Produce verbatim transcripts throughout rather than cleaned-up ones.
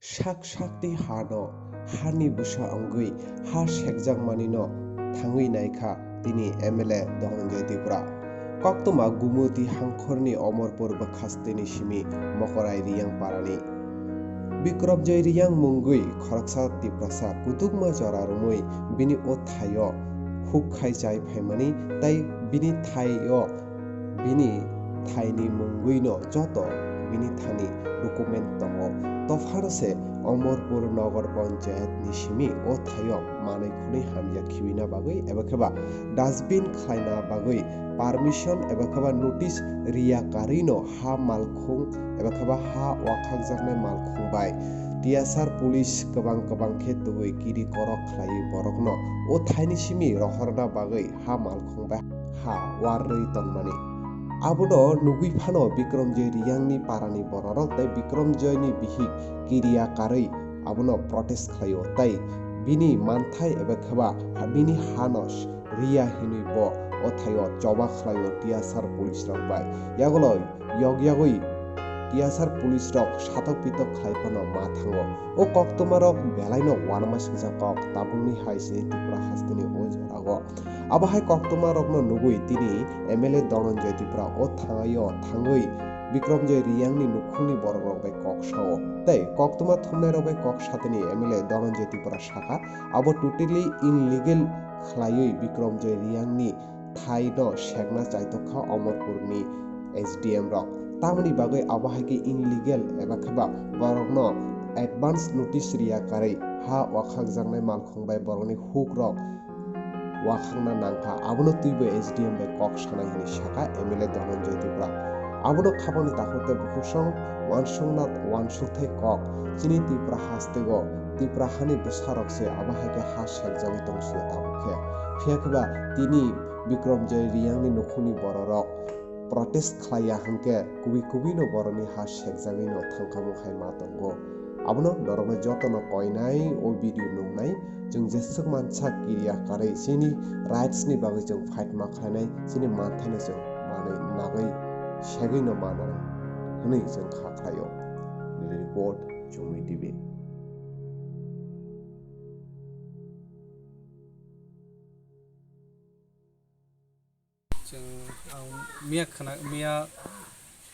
Sak sakni hano hani bwsa wngwi ha sekjakmanino thangwi naikha tini M L A Dhananjay Tripura. Koktwma Gumoti hangkhorni Omorpur bwkhasteni simi Mokorai Riyang parani Bikramjoy Riyang mungwi khoroksa Tiprasa kutukma jora romwi bini o thaio huk khai chai phaimani tei bini thaio bini thaini mungwino joto bini thani document tongo. Tophano se Omorpur Nogor Panchayat ni simi o thaio manwi khwnwi hamya khiwina bagwi eba kheba dustbin khlaina bagwi permission eba kheba notice riya karwino ha malkhung eba kheba ha wakhakjaknai malkhung bai T S R police kwbang kwbang khe tubui kiri korok khlaiwi borokno o thaini simi rohorna bagwi ha malkhung bai ha warwi tongmani. Abono nugwi phano Bikramjoy Riyangni parani bororok tei Bikramjoyni bihik kiriya karwi abono protest khlaio tei bini manthai eba kheba bini hano riya hinwi bo o thaio choba khlaio T S R police rok bai. Yagolo yog yagwi T S R police rok satok pitok khlai phano ma thango. O koktwma rok belai no uanama singcha kok tabukni hai se Tripura hasteni o jora o. Abo hai koktwma rokno nugwi tini M L A Dhananjay Tripura o thangaio thangwi Bikramjoy Riyangni nukhungni borok rok bai kok sao. Tei koktwma thumnai rok bai kok satini M L A Dhananjay Tripura saka abo totally illegal khlaiwi Bikramjoy Riyangni thaino sekna chaitokha Omorpurni S D M rok. Tamoni bagwi abo hai khe illegal eba kheba borokno advance notice riya karwi ha wakhakjaknai malkhung bai borokni huk rok wakhakna nangkha. Abono twibo S D M bai kok sanai hwnwi sakha M L A Dhananjay Tripura. Abono khapangni takhuk tei bukhuk song uansukna uansukthai kok chini Tripura hasteo Tripura hani bwsarok se abo hai khe ha sekjagwi tong sio tabuk khe. Phiya khe ba tini Bikramjoy Riyangni nukhungni bororok protest khlaiya hwnkhe kubui kubui no borokni ha sekjagwi no thangkhamung hai ma tongo. Abono norokno jotono koinai o video nuknai chwng jeswk mansa kiriya karwi chini rights ni bagwi chwng fight ma khlainai chini manthaino chwng manwi nagwi segwi no manai hwnwi chwng kha khlaio. Report Chumui T V. Chwng ang miya khna miya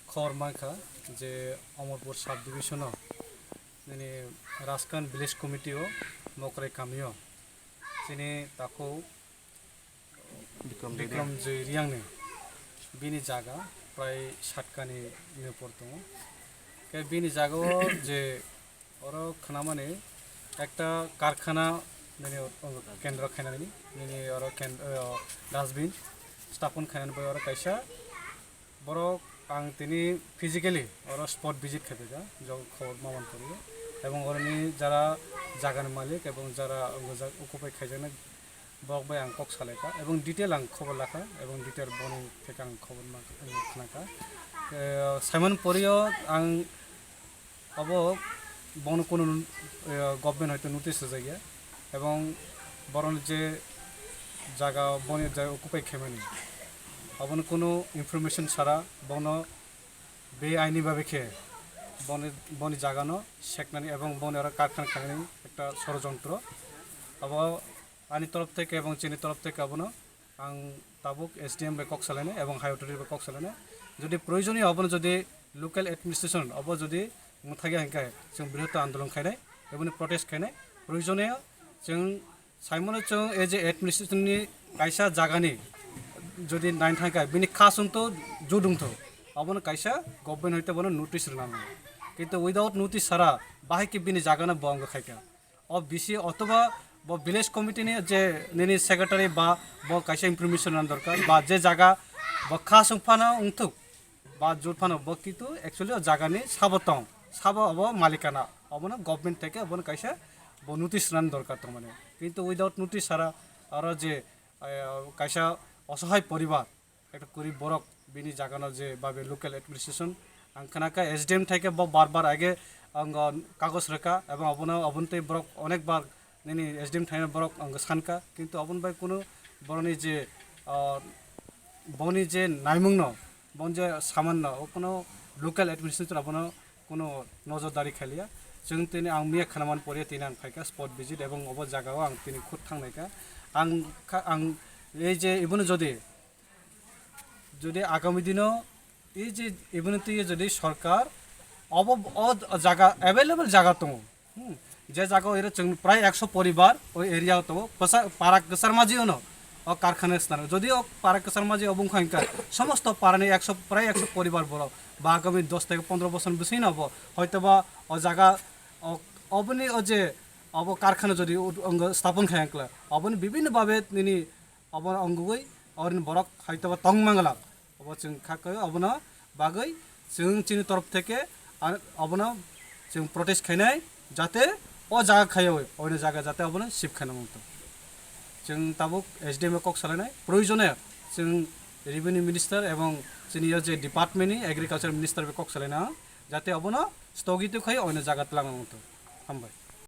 khobor mankha je Omorpur sub division o nini Raskan village committee o Mokrai kami o chini takhuk Bikram Bikram Joy Riyangni bini jaga prai satkani nopor tongo. Khe bini jaga o je oro khnamani ekta karkhana nini kendra khainani nini oro ken-, o, dustbin stapon khainani bai oro kaisa borok ang tini physically oro spot visit khaiphaikha, jok khobor maman poriyo, ebong oroni jara jagani malik ebong jara occupy khaijaknai borok bai ang kok salaikha ebong detail ang khobor lakha ebong detail boni theke ang khobor ma-, khnakha. Eh, saimon poriyo ang obo bono kunu, eh, government hoito notice rwjakya ebong boroni je jaga boni je occupy khaimani obono kunu information sara bono be aini babe khe boni, boni jagano seknani ebong boni oro karkhana khainani ekta sorojontro. Abo ani torof theke ebong chini torof theke abono ang tabuk S D M bai kok salainai ebong high authority bai kok salainai. Jodi proyojoniyo abono jodi local administration obo jodi mwthagya hinkhe chwng brihottor andolon khainai, eboni protest khainai. Proyojoniyo chwng saimano chwng ei je administration ni kaisa jagani jodi naina thangkha bini kha songtho judungtho, abono kaisa government hoite bono notice rwnango. Kintu without notice sara bahai khe bini jagano bo wngkha khaikha. O B C otoba bo village committee ni je nini secretary ba bo kaisa information rwna dorkar ba je jaga bo kha song phano wngthuk ba jut phano bo kintu actually o jaga ni sabo tong, sabo abo malikana, obono government theke obono kaisa bo notice rwna dorkar tongmani. Kintu without notice sara aro je, eh, kaisa osohai poribar ekta gorib borok bini jagano je babe local administration ang khnakha S D M thaikhe bo bar bar age ang kagoj rwkha ebong abono, aboni tei borok onek bar nini S D M thaino borok ang sankha, kintu aboni bai kunu boroni je, ah, boni je naimungno, boni je samanno, o kunu local administration abono Kuno nojordari khailia. Chwng tini ang miya khanaman pore tini ang phaikha spot visit ebong obo jagao ang tini khud thangnaikha. Ang kha-, ang ei je ibono jodi, jodi agami dino ei je ibono twi jodi sorkar obo o jaga available jaga tongo. Hmm. Je jaga oro chwng prai ekso poribar o area o tongo, kwsa-, para kwchar maji ono o karkhana swnam. Jodi o para kwchar maji obo wngkha hwnkhe somosto parani ekso, prai ekso poribar borok ba agami dos theke pondro bosor bisingno obo hoitoba o jaga o, oboni o je obo karkhana jodi ut-, ongo stapon khai wngkla, oboni bibhinno babe nini obo ongwi orini borok hoitoba tong mangla. Obo chwng kha khe obono bagwi chwng chini torop theke a-, obono chwng protest khainai, jate o jaga khaiwi oino jaga jate obono shift khaina mungto. Chwng tabuk S D M o kok salainai, proyojone chwng revenue minister ebong chini o je department ni agriculture minister bai kok salaina, jate obono stogito khai oino jaga twlangna mungto. Hambai.